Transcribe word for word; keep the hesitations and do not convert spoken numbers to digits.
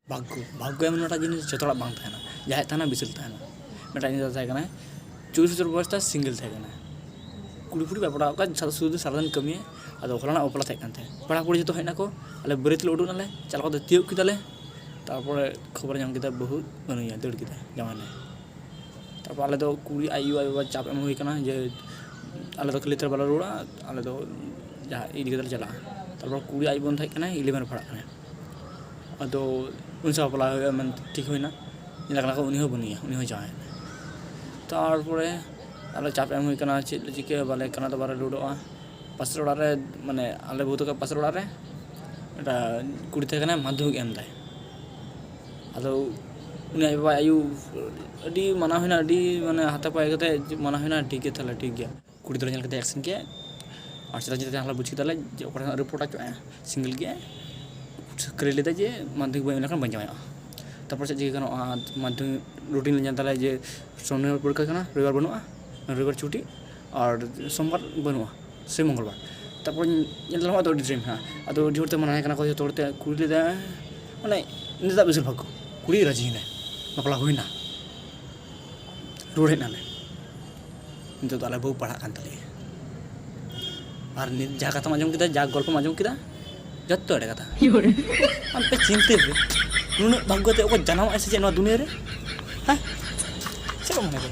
ᱵᱷᱟᱜᱽᱜᱚ, ᱵᱷᱟᱜᱽᱜᱚ ᱮᱢᱚᱱ ᱢᱤᱫᱴᱟᱝ ᱡᱤᱱᱤᱥ ᱡᱚᱛᱚ ᱦᱚᱲᱟᱜ ᱵᱟᱝ ᱛᱟᱦᱮᱱᱟ᱾ ᱡᱟᱦᱟᱸᱭᱟᱜ ᱛᱟᱦᱮᱱᱟ ᱵᱤᱥᱟᱞ ᱛᱟᱦᱮᱱᱟ᱾ ᱢᱤᱫᱴᱟᱝ ᱧᱤᱫᱟᱹ ᱛᱟᱦᱮᱸ ᱠᱟᱱᱟᱭ, ᱪᱚᱞᱞᱤᱥ ᱵᱚᱪᱷᱚᱨ ᱵᱚᱭᱮᱥ ᱛᱟᱭ, ᱥᱤᱝᱜᱮᱞ ᱛᱟᱦᱮᱸ ᱠᱟᱱᱟᱭ᱾ ᱠᱩᱲᱤ ᱯᱷᱩᱲᱤ ᱵᱟᱭ ᱯᱟᱲᱟᱣ ᱟᱠᱟᱫ, ᱥᱩᱫᱷᱩ ᱥᱟᱨᱟᱫᱤᱱ ᱠᱟᱹᱢᱤᱭᱟᱭ᱾ ᱟᱫᱚ ᱦᱚᱞᱟᱱᱟᱜ ᱵᱟᱯᱞᱟ ᱛᱟᱦᱮᱸ ᱠᱟᱱ ᱛᱟᱭᱟ᱾ ᱯᱮᱲᱟ ᱯᱩᱲᱤ ᱡᱚᱛᱚ ᱦᱮᱡ ᱱᱟᱠᱚ, ᱟᱞᱮ ᱵᱟᱹᱨᱭᱟᱹᱛ ᱞᱮ ᱩᱰᱩᱠ ᱱᱟᱞᱮ, ᱪᱟᱞᱟᱣ ᱠᱟᱛᱮ ᱛᱤᱭᱳᱜ ᱠᱮᱫᱟᱞᱮ᱾ ᱛᱟᱨᱯᱚᱨᱮ ᱠᱷᱚᱵᱚᱨ ᱧᱟᱢ ᱠᱮᱫᱟ, ᱵᱟᱹᱦᱩ ᱵᱟᱹᱱᱩᱭᱟ, ᱫᱟᱹᱲ ᱠᱮᱫᱟᱭ ᱡᱟᱶᱟᱭ ᱱᱟᱭ᱾ ᱛᱟᱨᱯᱚᱨ ᱟᱞᱮ ᱫᱚ ᱠᱩᱲᱤ ᱟᱡ ᱟᱭᱳ ᱟᱡ ᱵᱟᱵᱟ ᱪᱟᱯ ᱮᱢ ᱦᱩᱭ ᱠᱟᱱᱟ ᱡᱮ ᱟᱞᱮ ᱫᱚ ᱠᱷᱟᱹᱞᱤ ᱛᱮ ᱵᱟᱞᱮ ᱨᱩᱣᱟᱹᱲᱟ, ᱟᱞᱮ ᱫᱚ ᱡᱟᱦᱟᱸ ᱤᱫᱤ ᱠᱟᱛᱮ ᱞᱮ ᱪᱟᱞᱟᱜᱼᱟ᱾ ᱛᱟᱨᱯᱚᱨ ᱠᱩᱲᱤ ᱟᱡ ᱵᱚᱱ ᱛᱟᱦᱮᱸ ᱠᱟᱱᱟᱭ, ᱤᱞᱤᱵᱷᱮᱱ ᱨᱮ ᱯᱟᱲᱦᱟᱜ ᱠᱟᱱᱟᱭ᱾ ᱟᱫᱚ ᱩᱱᱤ ᱥᱟᱶ ᱵᱟᱯᱞᱟ ᱦᱩᱭᱩᱜᱼᱟ ᱢᱮᱱᱛᱮ ᱴᱷᱤᱠ ᱦᱩᱭᱱᱟ᱾ ᱧᱮᱞ ᱠᱟᱱᱟ ᱠᱚ ᱩᱱᱤ ᱦᱚᱸ ᱵᱟᱹᱱᱩᱭᱟ, ᱩᱱᱤ ᱦᱚᱸ ᱡᱟᱶᱟᱭ ᱮᱱᱟᱭ᱾ ᱛᱟᱨᱯᱚᱨᱮ ᱟᱞᱮ ᱪᱟᱯ ᱮᱢ ᱦᱩᱭ ᱠᱟᱱᱟ, ᱪᱮᱫ ᱞᱮ ᱪᱤᱠᱟᱹᱭᱟ, ᱵᱟᱞᱮ ᱠᱟᱱᱟ ᱫᱚ ᱵᱟᱞᱮ ᱨᱩᱣᱟᱹᱲᱚᱜᱼᱟ᱾ ᱯᱟᱥᱮᱨ ᱚᱲᱟᱜ ᱨᱮ, ᱢᱟᱱᱮ ᱟᱞᱮ ᱵᱟᱹᱦᱩ ᱛᱟᱠᱚ ᱯᱟᱥᱮᱨ ᱚᱲᱟᱜ ᱨᱮ ᱢᱤᱫᱴᱟᱝ ᱠᱩᱲᱤ ᱛᱟᱦᱮᱸ ᱠᱟᱱᱟᱭ, ᱢᱟᱫᱽᱫᱷᱚᱢᱤᱠ ᱮᱢ ᱫᱟᱭ᱾ ᱟᱫᱚ ᱩᱱᱤ ᱟᱡ ᱵᱟᱵᱟ ᱟᱭᱩ ᱟᱹᱰᱤ ᱢᱟᱱᱟ ᱦᱩᱭᱱᱟ, ᱟᱹᱰᱤ ᱢᱟᱱᱮ ᱦᱟᱛᱟ ᱯᱟᱭ ᱠᱟᱛᱮ ᱢᱟᱱᱟ ᱦᱩᱭᱱᱟ, ᱴᱷᱤᱠ ᱜᱮᱭᱟ ᱛᱟᱦᱚᱞᱮ ᱴᱷᱤᱠ ᱜᱮᱭᱟ᱾ ᱠᱩᱲᱤ ᱫᱚᱞᱮ ᱧᱮᱞ ᱠᱮᱫᱮᱭᱟ ᱮᱠᱥᱮᱱ ᱠᱮᱫ, ᱟᱨ ᱪᱮᱛᱟᱱ ᱪᱮᱛᱟᱱ ᱦᱚᱸᱞᱮ ᱵᱩᱡᱽ ᱠᱮᱫᱟᱞᱮ ᱡᱮ ᱚᱠᱟ ᱴᱷᱮᱱ ᱨᱤᱯᱳᱨᱴ ᱦᱚᱪᱚᱜᱼᱟ, ᱥᱤᱝᱜᱮᱞ ᱜᱮ ᱠᱷᱟᱹᱞᱤ ᱞᱮᱫᱟ ᱡᱮ ᱢᱟᱫᱽᱫᱷᱚᱢᱤᱠ ᱵᱟᱹᱧ ᱮᱢ ᱞᱮᱠᱷᱟᱱ ᱵᱟᱹᱧ ᱡᱟᱶᱟᱭᱚᱜᱼᱟ᱾ ᱛᱟᱨᱯᱚᱨ ᱪᱮᱫ ᱪᱤᱠᱟᱹ ᱜᱟᱱᱚᱜᱼᱟ, ᱢᱟᱫᱽᱫᱷᱚᱢᱤᱠ ᱨᱩᱴᱤᱱ ᱞᱮ ᱧᱮᱞ ᱫᱟᱞᱮ ᱡᱮ ᱥᱚᱱᱤᱵᱟᱨ ᱯᱚᱨᱤᱠᱠᱷᱟ ᱠᱟᱱᱟ, ᱨᱚᱵᱤᱵᱟᱨ ᱵᱟᱹᱱᱩᱜᱼᱟ, ᱨᱚᱵᱤᱵᱟᱨ ᱪᱷᱩᱴᱤ, ᱟᱨ ᱥᱳᱢᱵᱟᱨ ᱵᱟᱹᱱᱩᱜᱼᱟ, ᱥᱮ ᱢᱚᱝᱜᱚᱞᱵᱟᱨ᱾ ᱛᱟᱨᱯᱚᱨ ᱧᱮᱞ ᱫᱟᱞᱮ ᱟᱫᱚ ᱟᱹᱰᱤ ᱰᱨᱤᱢ ᱦᱮᱱᱟᱜᱼᱟ, ᱟᱫᱚ ᱟᱹᱰᱤ ᱦᱚᱲ ᱛᱮ ᱢᱟᱱᱟ ᱠᱟᱱᱟ ᱠᱚ, ᱡᱚᱛᱚ ᱦᱚᱲ ᱛᱮ ᱠᱩᱲᱤ ᱞᱟᱹᱭᱫᱟ, ᱢᱟᱱᱮ ᱩᱱᱤ ᱫᱚ ᱵᱤᱥᱟᱞ ᱵᱷᱟᱜᱽᱜᱚ, ᱠᱩᱲᱤ ᱨᱟᱡᱤᱭᱮᱱᱟᱭ, ᱵᱟᱯᱞᱟ ᱦᱩᱭᱱᱟ, ᱨᱩᱣᱟᱹᱲ ᱦᱮᱡ ᱱᱟᱞᱮ᱾ ᱱᱤᱛᱚᱜ ᱫᱚ ᱟᱞᱮ ᱵᱟᱹᱦᱩ ᱯᱟᱲᱦᱟᱜ ᱠᱟᱱ ᱛᱟᱞᱮᱭᱟ᱾ ᱟᱨ ᱱᱤᱛ ᱡᱟᱦᱟᱸ ᱠᱟᱛᱷᱟᱢ ᱟᱸᱡᱚᱢ ᱠᱮᱫᱟ, ᱡᱟ ᱜᱚᱞᱯᱚᱢ ᱟᱸᱡᱚᱢ ᱠᱮᱫᱟ, ᱡᱚᱛᱚ ᱮᱲᱮ ᱠᱟᱛᱷᱟ᱾ ᱟᱢ ᱯᱮ ᱪᱤᱱᱛᱟᱹᱭ ᱯᱮ, ᱱᱩᱱᱟᱹᱜ ᱵᱷᱟᱜᱽᱜᱚ ᱛᱮ ᱚᱠᱚᱭ ᱡᱟᱱᱟᱢᱚᱜᱼᱟᱭ ᱥᱮ ᱪᱮᱫ ᱱᱚᱣᱟ ᱫᱩᱱᱤᱭᱟᱹ ᱨᱮ? ᱦᱮᱸ? ᱪᱮᱫ ᱠᱚ ᱢᱚᱱᱮ ᱠᱚ?